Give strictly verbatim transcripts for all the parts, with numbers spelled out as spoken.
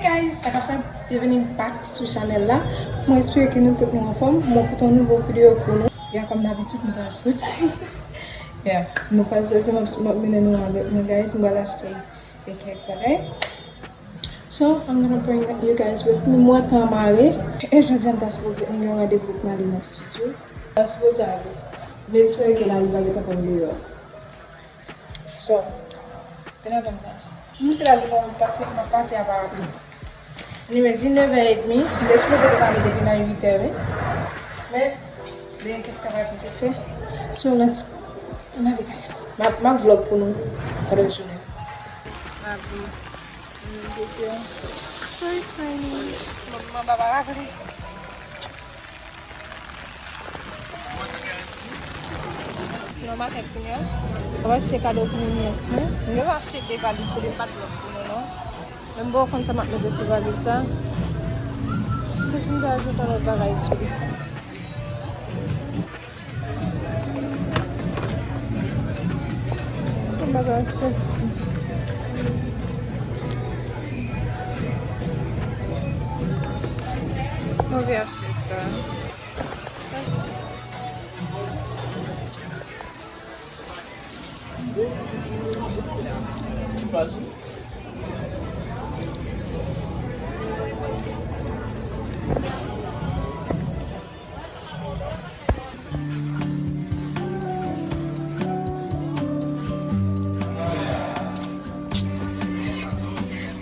Guys, sa k ap fèt, byenveni back sou chanèl la. Mwen espere ke nou tout nou anfòm. Mwen pote yon nouvo videyo pou nou. Ya, kòm dabitid, nou pral soti. Ya, nou pral soti, m ap, m ap mennen nou avèk mwen, guys. Mwen pral achte e kèk bagay. So, I'm gonna bring you guys with me. Mwen tan m ale. E jodi a, m ta sipoze, m gen yon randevou pou m ale nan estidyo. M ta sipoze ale. M espere ke lari pa gentan pran m deyò. So, vin avè m, guys. Menm si lari pa pran m, paske m ap pati a pa rapid. Anyways, li nevè edmi. M te sipoze te pale depi nan uitè, wi. Men, gen kèk travay pou te fè. So, let's, ann ale, guys. M ap, m ap vlog pou nou pandan jounen. Rapid. Hi, Tiny. Manman, papa, rapid. Sinon, makèt kounye a. Mwen achte kado pou nièce mwen. Mwen gentan achte de valiz pou li, m pa t vlog pou nou, non. Men m poko konn sa m ap mete sou valiz sa. Pou si m ta ajoute yon lòt bagay sou li. Yon bagay chèz. Mwen vle achte sa.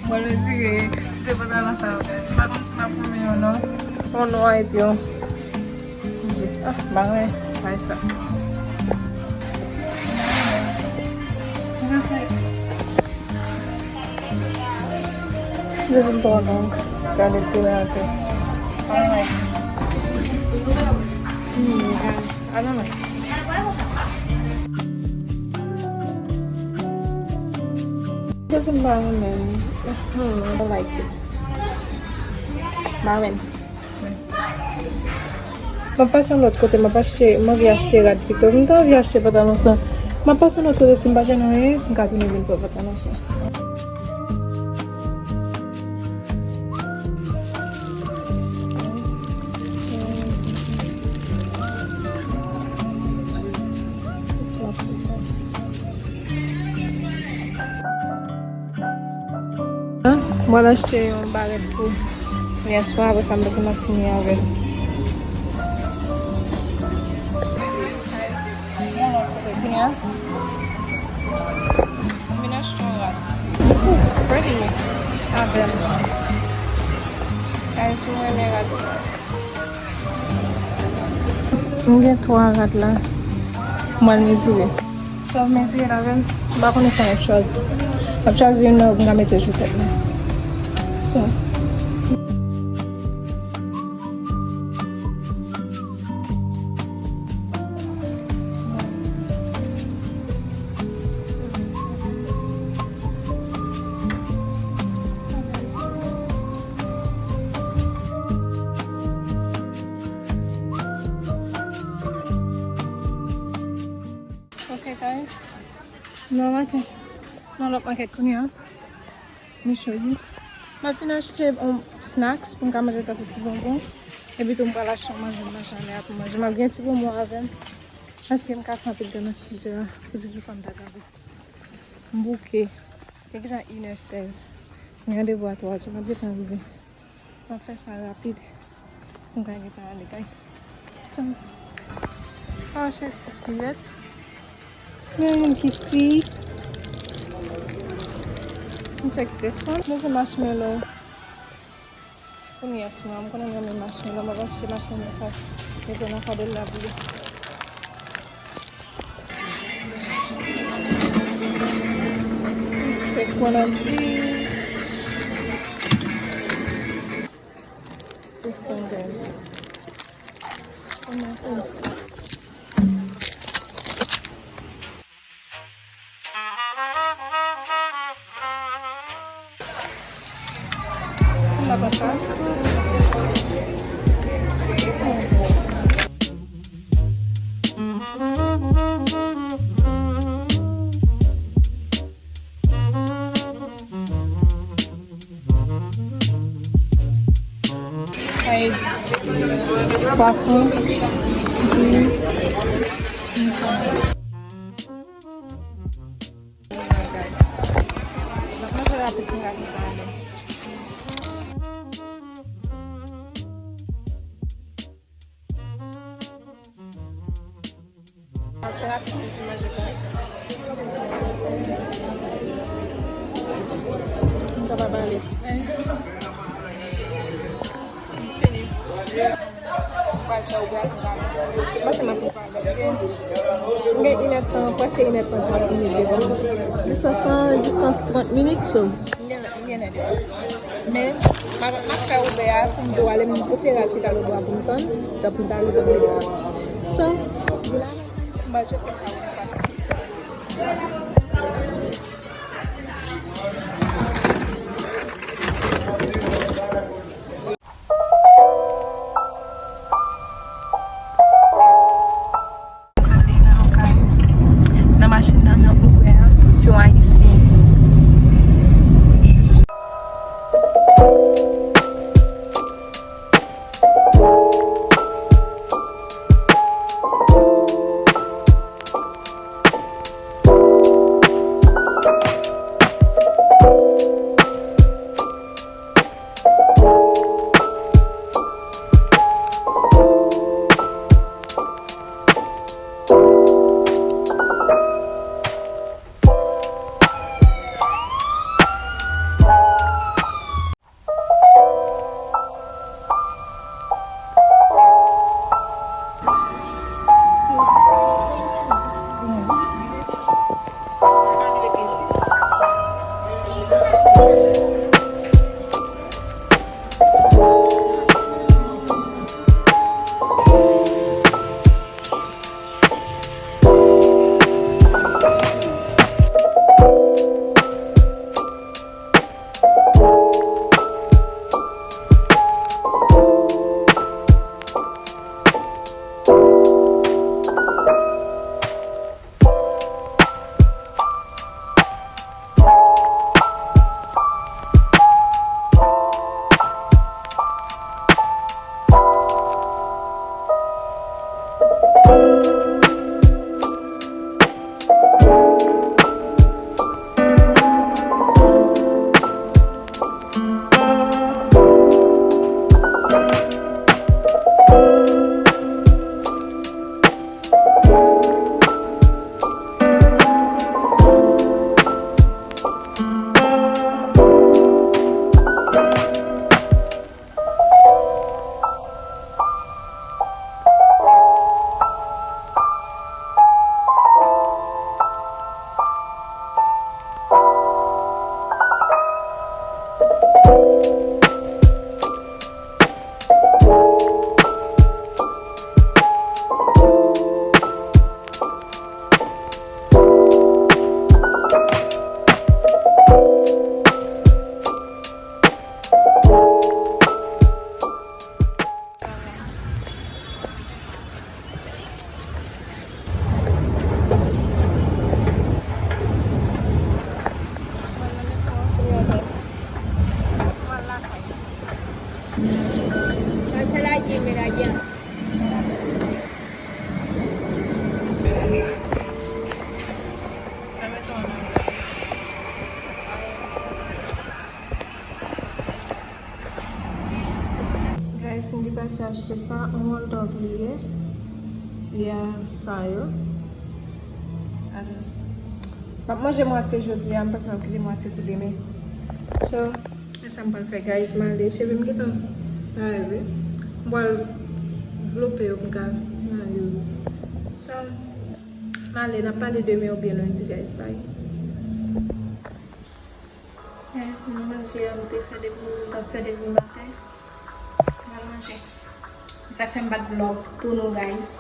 Mwen, mezire, m te pantalon sa yo, guys. M pa konn si m ap renmen yo, non. Yon nwa epi yon. Ah, m pa renmen bagay sa. Jezi. Jezi, m twò long. Gade l tou la atè. I don't like it. Hmm, guys, I don't like it. Jezi, m pa renmen. Hmm, I don't like it. M pa renmen. M ap pase yon lòt kote, m ap achte, m anvi achte rad pito. M ta anvi achte pantalon sa. M ap pase yon lòt kote, si m pa jwenn anyen, m ka tounen vin pran pantalon sa. Mwen al achte yon barèt pou nièce mwen, apre sa m panse m ap fini avè l. Mwen lòt kote kounye a. M vin achte yon rad. This is pretty. Avè l. Guys, si mwen renmen rad sa. M gen twa rad la. Mwen al mezire. So, mezire l avè m. M pa konnen sa m ap chwazi. M ap chwazi youn nan pou m ka mete jou fèt mwen. So. Ok, guys. Nan makèt. Nan lòt makèt kounye a. Misye wi. M ap fin achte yon snacks pou m ka manje tankou ti bonbon. Epi tou m pral achte yon manje m manje anlè a pou manje. M ap gen ti bonbon avè m. Paske m ka fè anpil tan nan estidyo a. Pou ti jou fò m ta gade. M bouke. Li gentan inè sèz. M gen randevou a twazè. M ap gentan rive. M ap fè sa rapid pou m ka gentan ale, guys. So, m pa chèche ti siyèt. Men youn ki si. M check this one. Mwen se marshmallow. Pou nièce mwen, m konnen l renmen marshmallow. M ap achte marshmallow sa. Mete nan kado l la pou li. Fèk mwen anpil. Pwason, di, n ap manje rapid pou n ka vin pale. Trè rapid pou manje, guys. M kapab ale. M fini. M pral fè ou bwè pou m ale. M panse m ap pale. M gen inèdtan, prèske inèdtan trant minit devan. Distans lan, distans trant minit, so. M gen, m gen lè devan. Men, m ap, m ap fè Uber a pou m do ale, m prefere al chita lòtbò a pou m tann, dan pou m ta rive Uber a. So, vin avè m, guys, m pral tcheke sa pou m pase. Nan machin nan, nan Uber a, se yon Ayisyen. Guys, m te pase achte sa, yon hot dog li ye. Li a sa yo. Atò. M ap manje mwatye jodi a, m panse m ap kite mwatye pou demen. So, se sa m pral fè, guys. M ale, cheve m gentan reve. M pral vlope yo pou m ka mare yo. So, m ale, n ap pale demen oubyen lendi, guys. Bye. Guys, m manje a m te fè depi m t ap fè depi maten. M al manje. E sa k fè m pa t vlog pou nou, guys.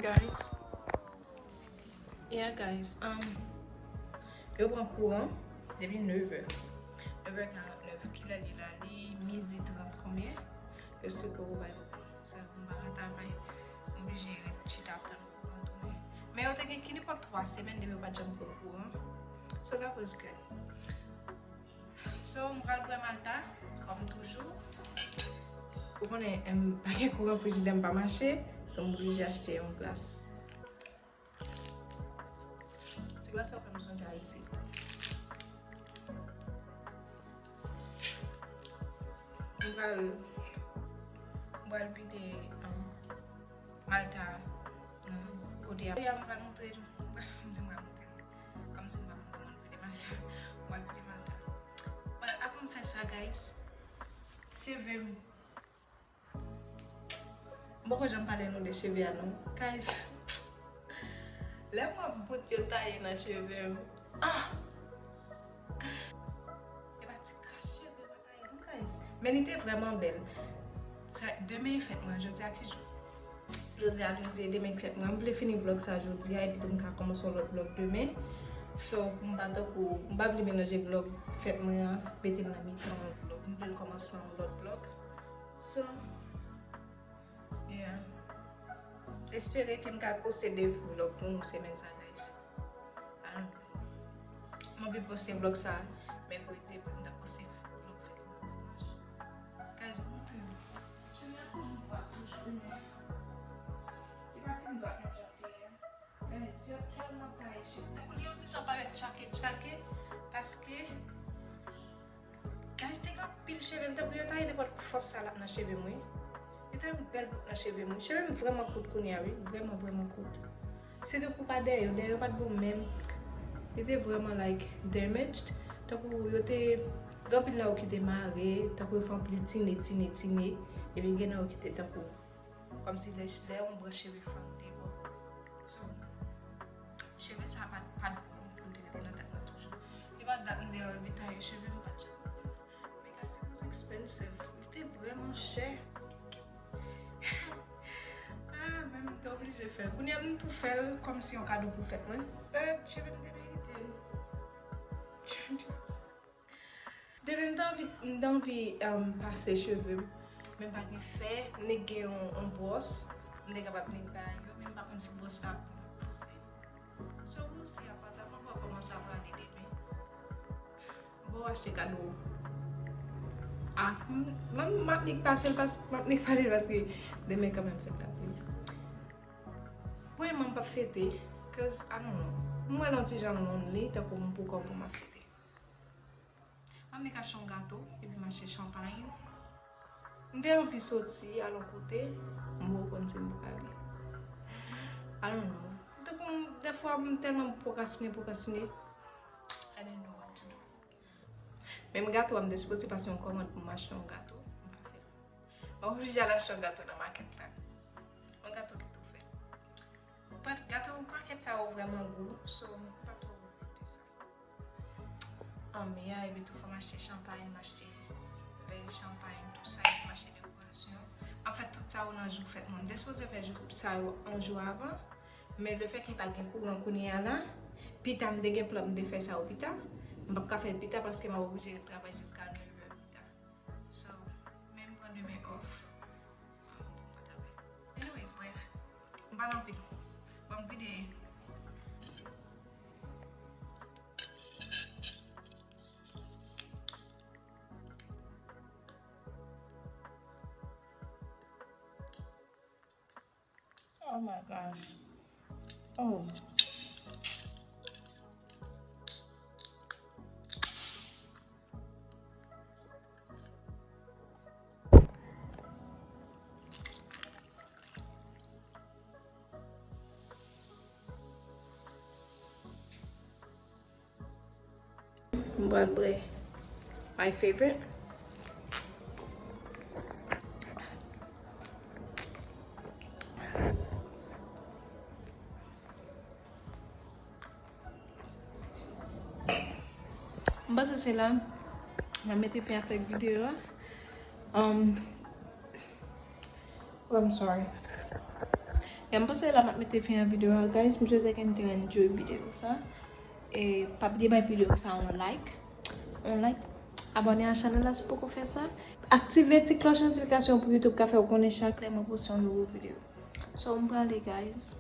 Guys. Yeah, guys. Um, yo pran kouran depi nevè. Nevè karannèf. Kilè li la? Li midi trant konbyen? Yo sot kouran bay kouran. Sa, m pa ka travay. M oblije ret chita ap tann kouran tounen. Men yo te gen ki nenpòt twa semèn depi yo pa t janm pran kouran. So that was good. So, m pral bwè malta, kòm toujou. Ou konnen, em, pa gen kouran, frijidè m pa mache, so m oblije achte yon glas. Ti glas sa fè m sonje Ayiti. M pral, m pral vide, um, malta nan kote a. Kote a, m pral montre nou. M di m pral montre nou. Kòmsi m pa konn kòman vide malta. M pral vide malta. But avan m fè sa, guys, cheve m. M poko janm pale nou de cheve a non. Guys, lè m wè bout yo taye nan cheve m. Ah! E pa ti kras cheve yo pa taye non, guys. Men li te vrèman bèl. Sa, demen e fèt mwen, jodi a ki jou? Jodi a lendi, demen e fèt mwen. M vle fini vlòg sa jodi a, epi tou m ka kòmanse yon lòt vlòg demen. So, pou m pa tankou, m pa vle melanje vlòg fèt mwen an, mete l nan mitan yon lòt vlòg. M vle l kòmansman yon lòt vlòg. So, yeah. Espere ke m ka poste de vlòg pou nou semèn sa, guys. I don't know. M anvi poste vlòg sa mèkredi, epi m ta poste vlòg fèt mwen dimanch. Guys, m anvi. Cheve a toujou dwat, toujou, men li pa fin dwat menm jan l te ye a. Men, si yo tèlman taye cheve, tankou li yon ti jan parèt tchake, tchake, paske, guys, te gen anpil cheve m, tankou yo taye nenpòt fòs sa l ap nan cheve m, wi. Yo taye yon bèl bout nan cheve m, wi. Cheve m vrèman kout kounye a, wi. Vrèman, vrèman kout. Sitou pou pa dèyè yo, dèyè yo pa t bon menm. Yo te vrèman, like, damaged. Tankou yo te, gen anpil nan yo ki te mare, tankou yo fè anpil tine, tine, tine. Epi gen nan yo ki te tankou kòmsi lè, lè yon branch cheve fann debò. So, cheve sa pa, pa t bon pou l te rete nan tèt mwen toujou. E pa dat m te anvi taye cheve m, pa t janm. Men guys, it was expensive. Li te vrèman chè. Ah, men m te oblije fè l. Kounye a m tou fè l kòmsi yon kado pou fèt mwen. But cheve m te merite l. Depi m t anvi, m t anvi, um, pase cheve m, men m pa gen fè, m te gen yon, yon bwòs, m te kapab nik bay yo, men m pa konn si bwòs la ase. So, we'll see, apa ta, m ap wè kòman sa prale demen. Bon, achte kado. Ah, m, m, m ap nik pase l, pas, m ap nik pale l paske demen kanmenm fèt la pi. Premye mwa m p ap fete, cause, I don't know. M wè l yon ti jan lonely, tankou m pou kò pou m ap fete. M ap nik achte yon gato, epi m achte chanpay. M te anvi soti, al yon kote, m poko konn si m prale. I don't know. Tankou m, dèfwa, m tèlman pwokrastine, pwokrastine. I don't know what to do. Menm gato a, m te sipoze pase yon kòmand pou m achte yon gato, m pa fè l. M oblije al achte yon gato nan makèt la. Yon gato ki tou fèt. But gato pakèt sa yo vrèman gou, so m pa twò goute sa. Anmè, epi tou fò m achte chanpay, m achte vè chanpay, tou sa, epi m achte dekorasyon. M ap fè tout sa yo nan jou fèt mwen. M te sipoze fè jou sa yo yon jou avan, men lefètke pa gen kouran kounye a la, pita m te gen plan m te fè sa yo pita, m p ap ka fè l pita paske m ap oblije ret travay jiska nèf è pita. So, men m pran demen off. Anyways, bref, m pale anpil. Ban m vide. Oh my gosh. Oh. M pral bwè my favorite. M panse se la m ap mete fen avèk videyo a. Um, Oh, I'm sorry. Yeah, m panse la m ap mete fen a videyo a, guys. M swete ke n te enjoy videyo sa. E pa bliye bay videyo sa yon like. Yon like. Abòne a chanèl la si w poko fè sa. Aktive ti klòch notifikasyon pou YouTube ka fè w konnen chak lè mwen poste yon nouvo videyo. So, m prale, guys.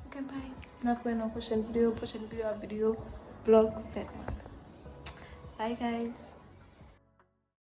Ok, bye. N ap wè nan pwochèn videyo. Pwochèn videyo ap videyo vlòg fèt mwen. Bye, guys.